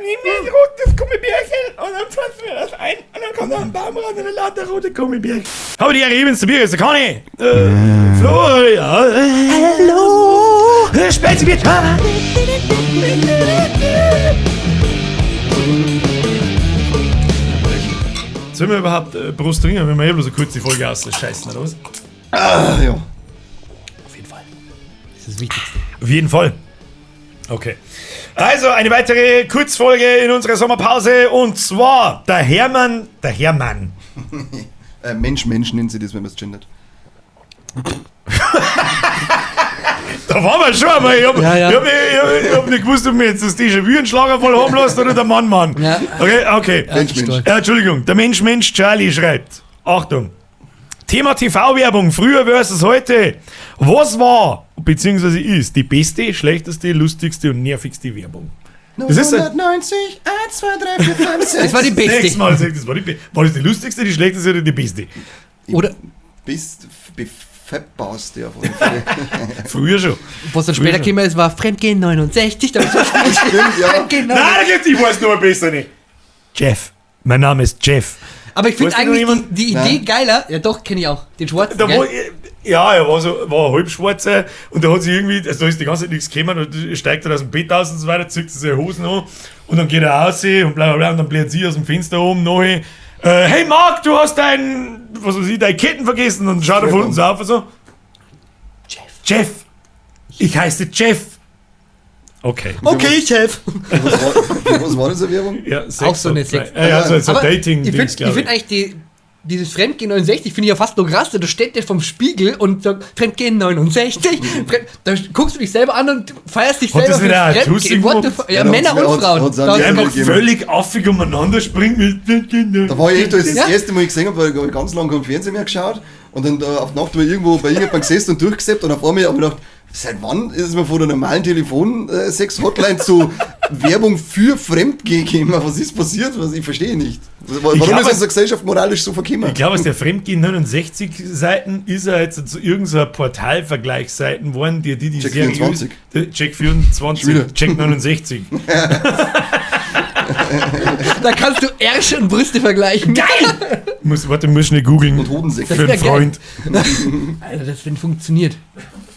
nehme ich ein rotes Gummibärchen und dann pflanzen wir das ein und dann kommt da ein Baum raus und dann lauter rote Gummibärchen. Habe die Ehre, ich bin's, der Bier, ist der Conny. Flo, ja. Hallo. Spätzle. Sollen wir überhaupt Brust trinken, wenn wir eh bloß eine kurze Folge ausscheißen, oder was? Ah, ja. Auf jeden Fall. Das ist das Wichtigste. Auf jeden Fall. Okay. Also, eine weitere Kurzfolge in unserer Sommerpause und zwar der Hermann, der Hermann. Mensch, Mensch nennt sie das, wenn man es gendert. Da waren wir schon einmal. Ich hab, Ja, ja. Ich hab nicht gewusst, ob mir jetzt das Déjà-vu einen Schlaganfall haben lässt oder der Mann, Mann. Ja. Okay. Mensch, Mensch. Entschuldigung, der Mensch, Mensch, Charlie schreibt. Achtung. Thema TV-Werbung, früher versus heute. Was war, beziehungsweise ist, die beste, schlechteste, lustigste und nervigste Werbung? Das ist ein- 190, 1, 2, 3, 4, 5, 6. Das war die Sechs beste. Mal, sechs, das war, war das die lustigste, die schlechteste oder die beste? Oder Bist befettbarste auf jeden Fall. Früher schon. was dann später Früher. gekommen ist, war Fremdgehen 69. Da bist du Stimmt, ja. Fremdgehen Nein, 69. da gibt's, ich weiß nur besser nicht. Jeff. Mein Name ist Jeff. Aber ich finde Weißt du noch eigentlich jemand? die Idee Nein. geiler. Ja, doch, kenne ich auch. Den Schwarzen. Da gell? war, ja, er war so, war ein Halbschwarzer und da hat sich irgendwie, also da ist die ganze Zeit nichts gekommen und steigt er aus dem Bett aus und so weiter, zieht seine Hosen an und dann geht er raus und bla bla bla und dann bläht sie aus dem Fenster oben noch, hey Marc, du hast dein, was weiß ich, deine Ketten vergessen und schaut er von uns auf und so. Jeff. Jeff! Ich heiße Jeff! Okay. Okay, Chef. Was war das eine Werbung? Ja, Sex Auch so eine und- Sex- Ja, so, so Aber Dating ich Dings, finde glaube find eigentlich dieses Fremdgehen 69 finde ich ja fast nur krass. Da steht der vom Spiegel und sagt Fremdgehen 69. Da guckst du dich selber an und feierst dich Hat selber das nicht auch ein fürs Tussi Fremdgehen. What the gemacht? fuck? Ja, Ja, da Männer hat's- und hat's- Frauen. hat's Da auch hat's Die einfach gemacht. gegeben. völlig affig umeinander springt mit. Da war ich echt, als ich das Ja. erste Mal gesehen habe, weil ich hab ganz lange kein Fernsehen mehr geschaut und dann auf die Nacht war ich irgendwo bei irgendjemandem gesessen und durchgesäppt und auf einmal habe ich gedacht, seit wann ist man von der normalen Telefon-Sex-Hotline zu Werbung für Fremdgehen gekommen? Was ist passiert? Was, ich verstehe nicht. Warum glaub, ist unsere Gesellschaft moralisch so verkehrt? Ich glaube, aus der Fremdgehen 69 Seiten ist er jetzt zu irgendeiner Portalvergleichsseiten geworden, die Check seriös- 24. Check 24, Schon wieder. Check 69. Da kannst du Ärsche und Brüste vergleichen. Geil! Warte, muss schnell googeln. Und Hodensäcke. Für einen wär geil. Freund. Alter, das wenn funktioniert.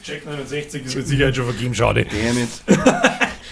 Check 69 ist mit Sicherheit schon vergeben, schade. Damn it.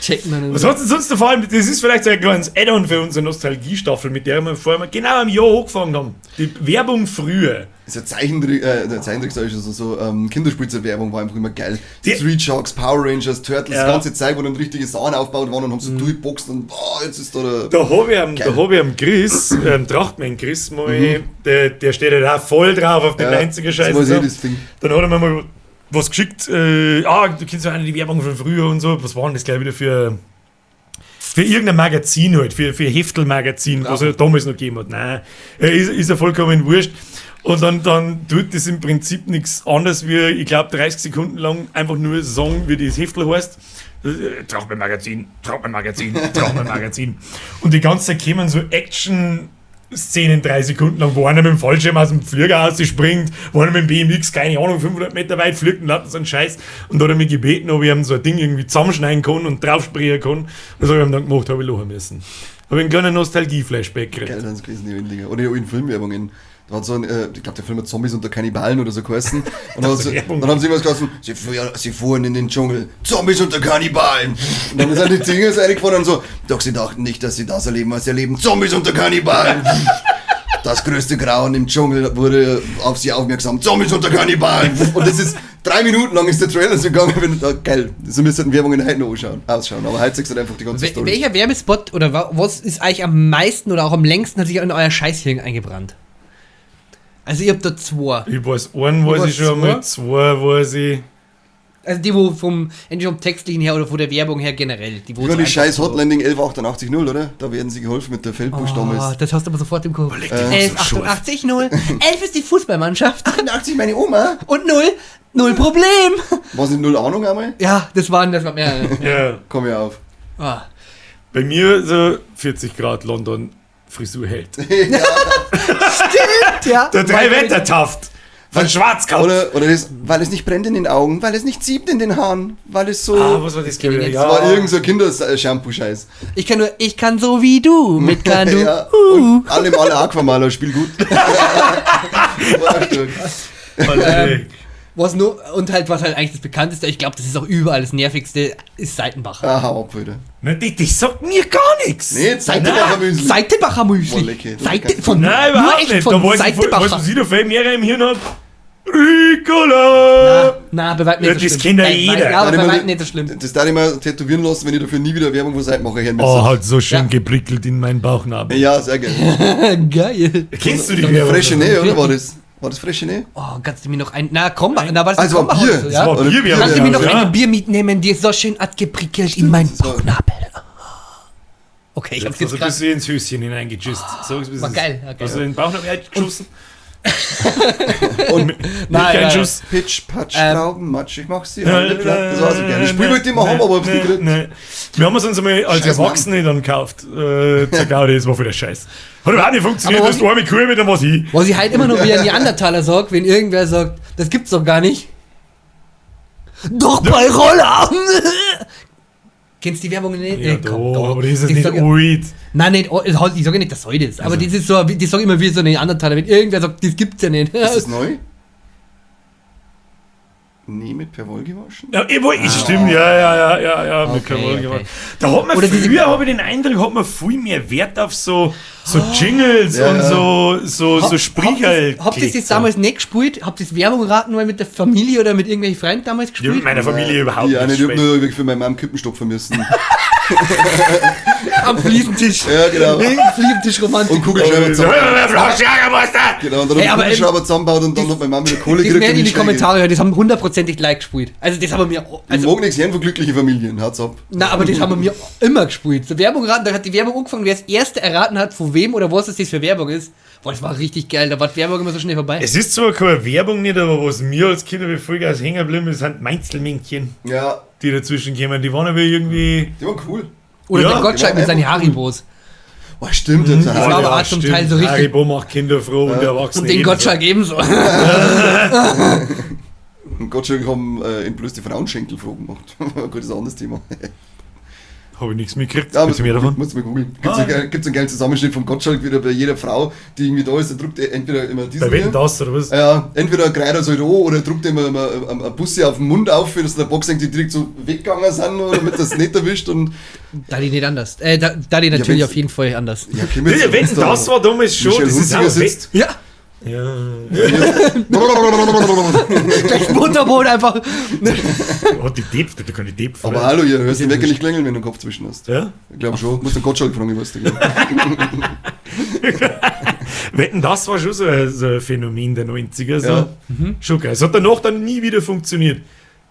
Check 69. Was hat's denn sonst vor allem? Das ist vielleicht so ein kleines Add-on für unsere Nostalgiestaffel, mit der wir vorher genau im Jahr angefangen haben. Die Werbung früher. Ist ja Zeichentrick, der Zeichentrick sag ich schon, so, Kinderspielzeugwerbung war einfach immer geil. Die- Street Sharks, Power Rangers, Turtles, Ja. die ganze Zeit, wo dann richtige Sachen aufgebaut waren und haben so durchgeboxt und boah, jetzt ist da der. Da habe ich, am- da Geil. hab ich am Chris, Trachtmann Chris, mal, der steht ja da voll drauf auf den Ja, 90er Scheiß. das und weiß ich, so. das Ding. Dann hat er mir mal was geschickt, du kennst ja eine die Werbung von früher und so. Was war denn das gleich wieder für irgendein Magazin halt, für Heftelmagazin, was er damals noch gegeben hat. Nein, ist ja vollkommen wurscht. Und dann tut das im Prinzip nichts anderes wie, ich glaube, 30 Sekunden lang einfach nur sagen, wie das Heftel heißt. Trachtmann-Magazin, Trachtmann-Magazin, Trachtmann-Magazin. Und die ganze Zeit kämen so Action- Szenen 3 Sekunden lang, wo einer mit dem Fallschirm aus dem Flieger rausspringt, wo einer mit dem BMX, keine Ahnung, 500 Meter weit fliegt und lauter so einen Scheiß. Und da hat er mich gebeten, ob ich ihm so ein Ding irgendwie zusammenschneiden kann und draufsprechen kann. Das habe ich ihm dann gemacht, habe ich lachen müssen. Habe ich einen kleinen Nostalgie-Flashback gekriegt. Geil sind's gewesen, die Wendlinger. Oder die alten Filmwerbungen. Da hat so ein, ich glaube, der Film hat Zombies unter Kannibalen oder so geheißen. Und dann, hat so, Werbung. dann haben sie immer so geheißen, sie fuhren in den Dschungel, Zombies unter Kannibalen. Und dann sind die Dinge so reingefahren und so, doch sie dachten nicht, dass sie das erleben, was sie erleben, Zombies unter Kannibalen. Das größte Grauen im Dschungel wurde auf sie aufmerksam, Zombies unter Kannibalen. Und das ist, 3 Minuten lang ist der Trailer so gegangen. Wenn, da, geil, so müssten Werbungen heute noch ausschauen. Aber heute siehst du halt einfach die ganze Story. Welcher Werbespot oder was ist eigentlich am meisten oder auch am längsten hat sich in euer Scheißhirn eingebrannt? Also ich hab da zwei. Ich weiß, einen weiß weiß ich schon einmal, zwei weiß ich. Also die, wo vom, entweder vom Textlichen her oder von der Werbung her generell. Die, wo Über so die einfach scheiß so- Hotline 11880, oder? Da werden sie geholfen mit der Feldbusch Oh, damals. das hast du aber sofort im Kopf. die war 11, so scharf. 88, 0. 11 ist die Fußballmannschaft. 88, meine Oma! Und 0, 0 Problem. Was nicht null Ahnung einmal? Ja, das war mehrere. Ja. Komm ja auf. Ah. Bei mir so 40 Grad London Frisur hält. Ja, Ja. Der drei Wettertaft. Von Schwarzkopf. Oder das, weil es nicht brennt in den Augen, weil es nicht siebt in den Haaren, weil es so. Ah, was war das? kenn ich nicht. Ja. Das war irgend so ein Kinder-Shampoo-Scheiß. Ich kann nur, ich kann so wie du mit kann du. Ja, und alle Male Aquamaler, spiel gut. War stark. Was nur, und halt, was halt eigentlich das bekannteste, ich glaube, das ist auch überall das nervigste, ist Seitenbacher. Ah, hau ab, wieder. Ne, das sagt mir gar nichts. Nee, Seitenbacher Müsli. Seitenbacher Müsli. Boah, lecker. Seite, von, Nein, nur überhaupt echt nicht. von Da weiß ich, Seitenbacher. weißt du, was ich da viel mehr im Hirn hab? Ricola! Na, bei weitem Ja, nicht so das schlimm. kennt ja Nein, jeder. Ja, aber Darf ich bei mal- weitem nicht so schlimm. Das darf ich mal tätowieren lassen, wenn ich dafür nie wieder Werbung von Seitenbacher hören Oh, müsste. hat so schön Ja. geprickelt in meinen Bauchnabel. Ja, sehr geil. Geil. Kennst du die Werbung? Frische Nähe, oder war das? War das frische Nähe? Oh, kannst du mir noch ein. Na, Krombacher. Na, war das Also, Krombacher Bier. oder so, Das ja? war Oder Bierwerbung. Kannst du mir noch Ja. eine Bier mitnehmen? Die ist so schön abgeprickelt in meinen das war- Bauchnabel. Okay, ich hab's Jetzt jetzt hast du ein gerade. bisschen ins Höschen hineingegisst. Sag's, wie es War ist. geil, okay. Hast du den Bauchnabel geschossen? Und Nein, Kein nein. Schuss. Pitch, Patsch, Trauben, Matsch, ich mach sie alle platt. Das war so geil. Ich spiel wollte immer haben, aber hab's nicht gekriegt. Nee. Wir haben es uns einmal als Scheiß Erwachsene dann gekauft. Zur Gaudi, das war voll der Scheiß. Hat überhaupt nicht funktioniert, Aber du hast arme Kuh mit, dann war's ich. Was ich halt immer noch wie ein Neandertaler sag, wenn irgendwer sagt, das gibt's doch gar nicht. Doch bei Roller! Kennst du die Werbung nicht? Ja, Nee, komm, doch, aber das ist Das nicht sag ich- alt. Nein, nicht, ich sage nicht, das soll das. Aber das ist so, das sag ich immer wie so ein Neandertaler, wenn irgendwer sagt, das gibt's ja nicht. Ist das neu? Nee, mit Perwoll gewaschen? Ja, ich, wollt- stimmt, ja, mit Okay, Karol okay. gemacht. Da hat man Oder diese- früher, habe ich den Eindruck, hat man viel mehr Wert auf so Jingles Ja, und ja. so Spricherl. Habt ihr das damals nicht gespielt? Habt ihr das Werbung raten mal mit der Familie oder mit irgendwelchen Freunden damals Ja, gespielt? mit meiner Familie überhaupt Ja, nicht. nicht. Ich hab gespielt. nur für meine Mom Kippen stopfen müssen. Am Fliesentisch. Ja, genau. Fliesentisch-Romantik. Und Kugelschreiber zusammengebaut. Jägermeister! Genau, und dann Hey, hab ich aber, Kugelschreiber zusammengebaut und dann hat meine Mama wieder Kohle Das gekriegt. werden und in die ich schnell Kommentare, das haben hundertprozentig like gespielt. Also das haben wir mir, Ich also, mag nichts hören von glücklichen Familien, haut's ab. na, aber das haben wir mir immer gespielt. So Werbung raten, da hat die Werbung angefangen, wer das erste erraten hat, von wem oder was das für Werbung ist. Boah, das war richtig geil, da war die Werbung immer so schnell vorbei. Es ist zwar keine Werbung nicht, aber was mir als Kind wie Vollgas hängen geblieben ist, sind Meinzelmännchen, Ja, die dazwischen kommen. Die waren aber irgendwie. die waren cool. Oder Ja, der Gottschalk die mit waren seinen einfach Haribos. Oh, stimmt, jetzt. Das war aber auch zum Teil so richtig- Haribo macht Kinder froh und Erwachsene. Und den ebenso. Gottschalk ebenso. Und Gottschalk haben entblößte Frauenschenkel froh gemacht. Gut, das ist ein anderes Thema. Habe ich nichts mitgekriegt. Ja, Bitte mehr davon. Muss mal googeln. Gibt's, Ah. einen geilen Zusammenschnitt von Gottschalk wieder bei jeder Frau, die irgendwie da ist, der druckt er entweder immer diesen Bei Wetten hier. das oder was? Ja, entweder greift er so halt an oder druckt immer ein Bussi auf den Mund auf, dass der Boxen die direkt so weggegangen sind oder damit das nicht erwischt und Da die nicht anders. Da die natürlich wenn's- auf jeden Fall anders. ja, okay, mit Ja, Wetten das war damals schon. Michel Das ist Hunziker auch sitzt. Ja, Ja. gleich Butterbrot einfach. Oh, die Depp, da kann ich Depp. Aber hallo, ihr hörst den Wecker nicht klingeln, wenn du den Kopf zwischen hast. Ja? Ich glaube schon. Muss den Gottschalk fragen, ich weiß nicht. Wetten, das war schon so ein Phänomen der 90er. So. Ja. Schon geil. Es hat danach dann nie wieder funktioniert.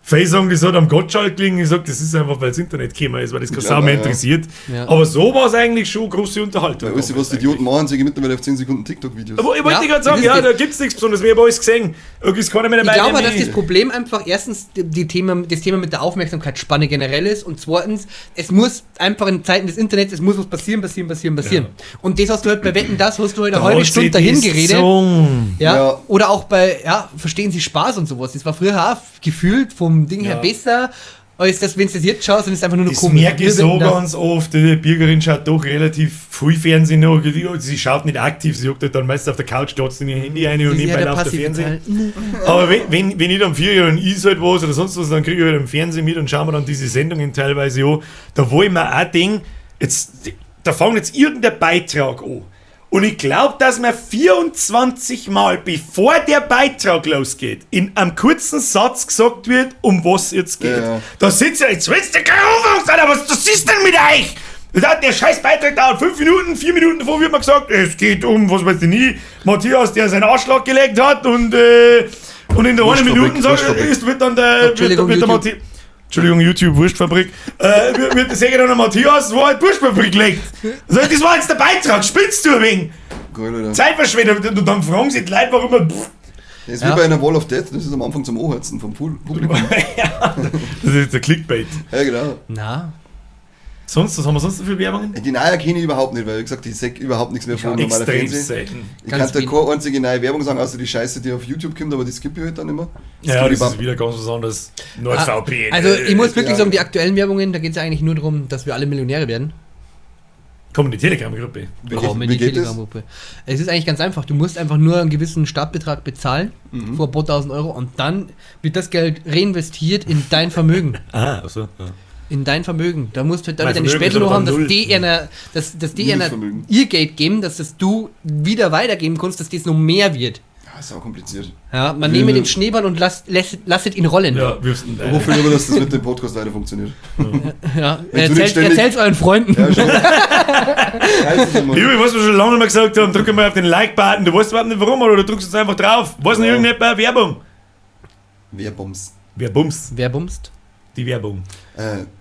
Viele sagen, das hat am Gottschalk gelegen. Ich sag, das ist einfach, weil das Internet gekommen ist, weil das keine Ja, Sau mehr ja. interessiert. Ja. Aber so war es eigentlich schon große Unterhaltung. Weil alles, was die Idioten machen, sehe ich mittlerweile auf 10 Sekunden TikTok-Videos. Aber ich wollte Ja, gerade sagen, das ja, ist da gibt es nichts Besonderes mehr. Ich habe alles gesehen. Irgendwie ist keiner mehr Ich dabei. glaube, der dass mich- das Problem einfach erstens das Thema mit der Aufmerksamkeitsspanne generell ist und zweitens, es muss einfach in Zeiten des Internets, es muss was passieren, passieren, passieren, passieren. Und das hast du halt bei Wetten, das hast du halt eine Da halbe hat Stunde sie dahin die geredet. Song. Ja. Ja. Oder auch bei, ja, verstehen Sie Spaß und sowas. Das war früher auch gefühlt vom Ding her Ja. besser, als das, wenn du das jetzt schaust, dann ist es einfach nur noch Das komisch. merke ich Wir so Wetten, das- ganz oft. Die Bürgerin schaut doch relativ viel Fernsehen noch. Sie schaut nicht aktiv, sie hockt halt dann meistens auf der Couch, glotzt in ihr Handy rein und Das ist ja nebenbei der läuft der passive Fernsehen. Teil. Aber wenn ich dann 4 Jahre ist halt was oder sonst was, dann kriege ich halt im Fernsehen mit und schauen wir dann diese Sendungen teilweise an. Da wo ich mir auch denke, jetzt, da fängt jetzt irgendein Beitrag an. Und ich glaube, dass man 24 Mal, bevor der Beitrag losgeht, in einem kurzen Satz gesagt wird, um was jetzt geht. Ja, ja. Da sitzt ja, jetzt willst du kein Umfang sein, aber was ist denn mit euch? Da Der scheiß Beitrag dauert 5 Minuten, 4 Minuten davor wird mir gesagt, es geht um, was weiß ich nie, Matthias, der seinen Arschlag gelegt hat und in der einen Wurstfabrik, Minute sagt, Wurstfabrik. ist, wird dann der, wird, Entschuldigung, wird der YouTube. Matthias. Entschuldigung, YouTube, Wurstfabrik. Wird der dann der Matthias, wo halt Wurstfabrik legt. Also, das war jetzt der Beitrag, spinnst du ein wenig? Geil, oder? Zeitverschwendung. Und dann fragen sich die Leute, warum man. Das ist Ja. wie bei einer Wall of Death, das ist am Anfang zum Anheizen vom Publikum. Ja, das ist der Clickbait. Ja, genau. Na. Sonst, was haben wir sonst noch für Werbungen? Die neue kenne ich überhaupt nicht, weil, wie gesagt, ich sehe überhaupt nichts mehr von normaler Extrem Fernsehen. selten. Ich Ganz kann da wenig. keine einzige neue Werbung sagen, außer die Scheiße, die auf YouTube kommt, aber die skippe ich halt dann immer. Ja, das Skibidi-bab. ist wieder ganz was anderes. NordVPN. Also ich muss wirklich Ja. sagen, die aktuellen Werbungen, da geht es ja eigentlich nur darum, dass wir alle Millionäre werden. Komm in die Telegram-Gruppe. Wie Komm in wie die geht das? Telegram-Gruppe. Es ist eigentlich ganz einfach. Du musst einfach nur einen gewissen Startbetrag bezahlen, vor ein paar tausend Euro, und dann wird das Geld reinvestiert in dein Vermögen. Ah, achso. Ja. In dein Vermögen. Da musst du halt Mein damit deine Vermögen ist Späte aber noch haben, dann dass null. die einer, dass die einer Minusvermögen. ihr Geld geben, dass das du wieder weitergeben kannst, dass das noch mehr wird. Ja, ist auch kompliziert. Ja, man nehme den Schneeball und lasset ihn rollen. Ja, wirfst ihn Ich hoffe nur, dass das mit dem Podcast weiter funktioniert. Ja. Wenn du nicht ständig- Erzähl's euren Freunden. Ja, schon. Scheiße, Mann. Liebe, was wir schon lange nicht mehr gesagt haben, drück mal auf den Like-Button. Du weißt überhaupt nicht warum, oder du drückst jetzt einfach drauf. Weiß nicht, Ja. irgendjemand Werbung. Wer bumst? Wer bumst? Wer bumst? Die Werbung.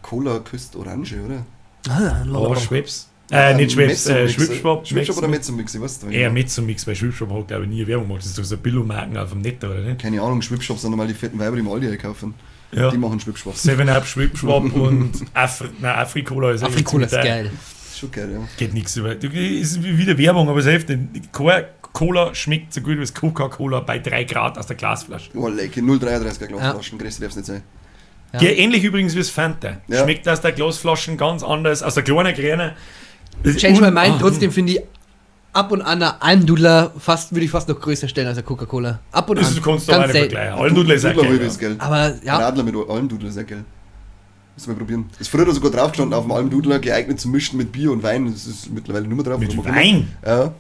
Cola küsst Orange, oder? Oh, Schweppes. Nicht Schweppes, Schwipschwap. Schwipschwap oder Mezzomix, ich weiß es nicht. Eher Mezzomix, weil Schwipschwap hat, glaube ich, nie Werbung gemacht. Das ist doch so ein Billo-Marken auf dem Netto, oder nicht? Keine Ahnung, Schwipschwap sind normal die fetten Weiber, die im Aldi einkaufen. Ja. Die machen Schwipschwap. 7-Up, Schwipschwap und Afrikola ist eigentlich Afrikola ist ziemlich geil. Ist schon geil, ja. Geht nichts über. Ist wieder Werbung, aber es hilft nicht. Keine Cola schmeckt so gut wie das Coca-Cola bei 3 Grad aus der Glasflasche. Oh, lecker, 0,33er Glasflaschen, größer darf's nicht sein. Ja. Ja. Ähnlich übrigens wie das Fanta. Ja. Schmeckt aus der Glasflaschen ganz anders, aus der kleinen Gräne. Change my mind, trotzdem finde ich ab und an ein Almdudler fast, würde ich fast noch größer stellen als eine Coca-Cola. Ab und Das an. kannst du auch Ganz nicht selten. vergleichen. Almdudler ist auch Dudler geil. Rübe Ja. ist geil. Aber ja, Radler mit Almdudler ist auch geil. Müssen wir probieren. Ist früher sogar drauf gestanden auf dem Almdudler, geeignet zum Mischen mit Bier und Wein. Das ist mittlerweile nur mehr drauf. Mit warum auch immer. Wein? Ja.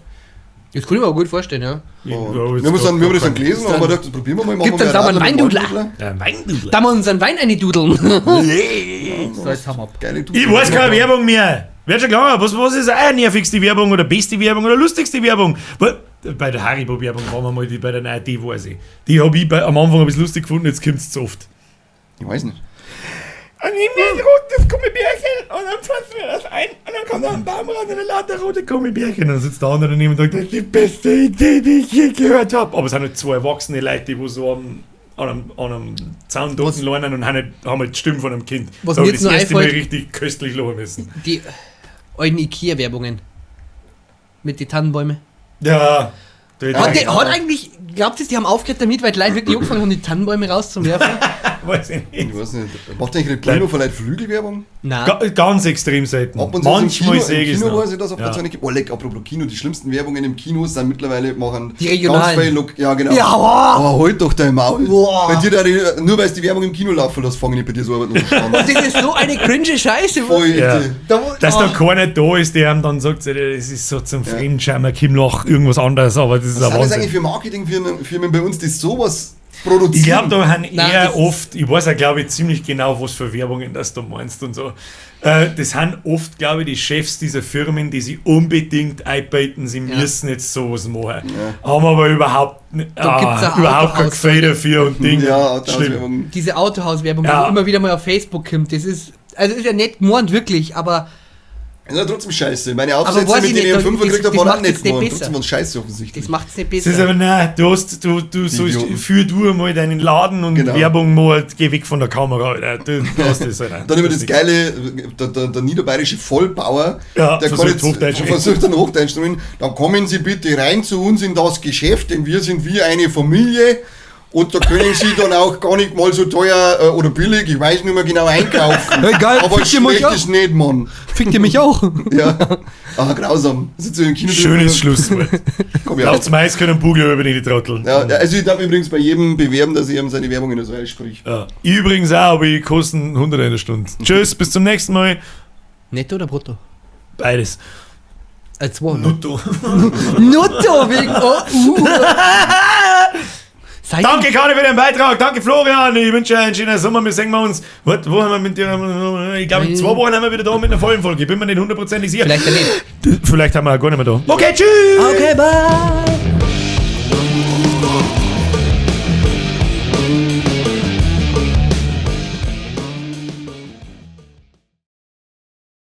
das kann ich mir auch gut vorstellen, ja. Und Ja, wir haben es dann, wir haben das dann gelesen und Dann- haben gedacht, das probieren wir mal. Machen Gibt wir dann mal sauber einen Radler mit Weindudler. Almdudler. Ja, Weindudler. Da wir uns einen Wein eindudeln. So, jetzt haben wir ab. Geile Dudler. Ich weiß keine Werbung mehr. Wird schon klar, was ist auch nervigste Werbung oder beste Werbung oder lustigste Werbung? Bei der Haribo-Werbung waren wir mal die bei der neuen, die weiß ich. Die habe ich am Anfang ein bisschen lustig gefunden, jetzt kommt es zu oft. Ich weiß nicht. Und nimm mir ein rotes Gummibärchen und dann pflanzen wir das ein und dann kommt da ein Baum raus und dann lauter rote Gummibärchen. Und dann sitzt der andere daneben und sagt, das ist die beste Idee, die ich je gehört habe. Aber es sind halt zwei erwachsene Leute, die wo so an einem Zaun drunten lernen und haben halt die Stimme von einem Kind. Was Da mir hab ich jetzt das nur erste Mal einfällt- richtig köstlich lachen müssen. Die alten Ikea-Werbungen. Mit den Tannenbäumen. Ja. Die, Hat, die, genau. hat eigentlich, glaubt ihr, die haben aufgehört damit, weil die Leute wirklich angefangen haben, die Tannenbäume rauszuwerfen? weiß ich nicht. Ich weiß nicht. Macht eigentlich Red Bull noch vielleicht Flügelwerbung? Nein. Ganz extrem selten. Ab und zu Manchmal im Kino, sehe ich im es Kino noch. weiß ich das, ob Ja. das nicht gibt. Oh, leck, apropos Kino, die schlimmsten Werbungen im Kino sind mittlerweile machen Die regionalen. Ganz viel ja, genau. Ja, boah. Aber halt doch dein Maul. Boah. Bei dir da die, nur weil es die Werbung im Kino laufen lässt, fangen ich bei dir so arbeiten und Und das ist so eine cringe Scheiße. Voll, Ja. die- Da, wo- Dass oh. da keiner da ist, der ihm dann sagt, das ist so zum Fremdschämen, komm noch irgendwas anderes, aber das ist Was ein sind das Wahnsinn. eigentlich für Marketingfirmen Firmen bei uns, die sowas produzieren? Ich glaube, da haben Nein, eher das ist- oft, ich weiß ja, glaube ich, ziemlich genau, was für Werbungen das du meinst und so. Das sind oft, glaube ich, die Chefs dieser Firmen, die sich unbedingt einbeiten, sie Ja. müssen jetzt sowas machen. Haben aber überhaupt, Da gibt's auch überhaupt kein Autohaus- Gefühl dafür und Ding. Ja, Schlimm. Autohauswerbung. Diese Autohauswerbung, Ja. die immer wieder mal auf Facebook kommt, das ist, also ist ja nett gemeint, wirklich, aber Das ist ja trotzdem scheiße. Meine Aber Aufsätze, weiß mit ich denen ich nicht, einen Fünfer das- gekriegt habe, das waren auch macht's nicht jetzt nicht gemeint. besser. Trotzdem waren scheiße offensichtlich. das macht's nicht Das besser. ist aber, nein, du hast, du sollst, Idioten. führ du mal deinen Laden und Genau. Werbung mal, geh weg von der Kamera, Alter. Du hast das, Alter. Dann immer das ist geile, der niederbayerische Vollbauer, Ja, der kann versucht jetzt, Hochdeutsch reden. versucht dann Hochdeutsch zu reden. Dann kommen Sie bitte rein zu uns in das Geschäft, denn wir sind wie eine Familie und da können Sie dann auch gar nicht mal so teuer oder billig, ich weiß nicht mehr genau, einkaufen. Hey, geil, Aber fick dir mal schlecht auf. ist nicht, Mann. Fickt ihr mich auch? Ja. Ah, grausam. Sitzt du im Kino Schönes Schlusswort. Komm, ja. Laut Mais können Bugel über die Trotteln. Ja, ja, also ich darf übrigens bei jedem bewerben, dass ich ihm seine Werbung in das Reihe sprich. Ja. Ich übrigens auch, aber ich kosten 100 in der Stunde. Tschüss, bis zum nächsten Mal. Netto oder brutto? Beides. Zwei. Ne? Nutto. Nutto wegen oh. Seit Danke, Kari, für den Beitrag. Danke, Florian. Ich wünsche einen schönen Sommer. Wir sehen wir uns. Warte, wo haben wir mit dir? Ich glaube, in 2 Wochen haben wir wieder da mit einer vollen Folge. Ich bin mir nicht hundertprozentig sicher. Vielleicht daneben. Vielleicht haben wir auch gar nicht mehr da. Okay, tschüss. Okay, bye.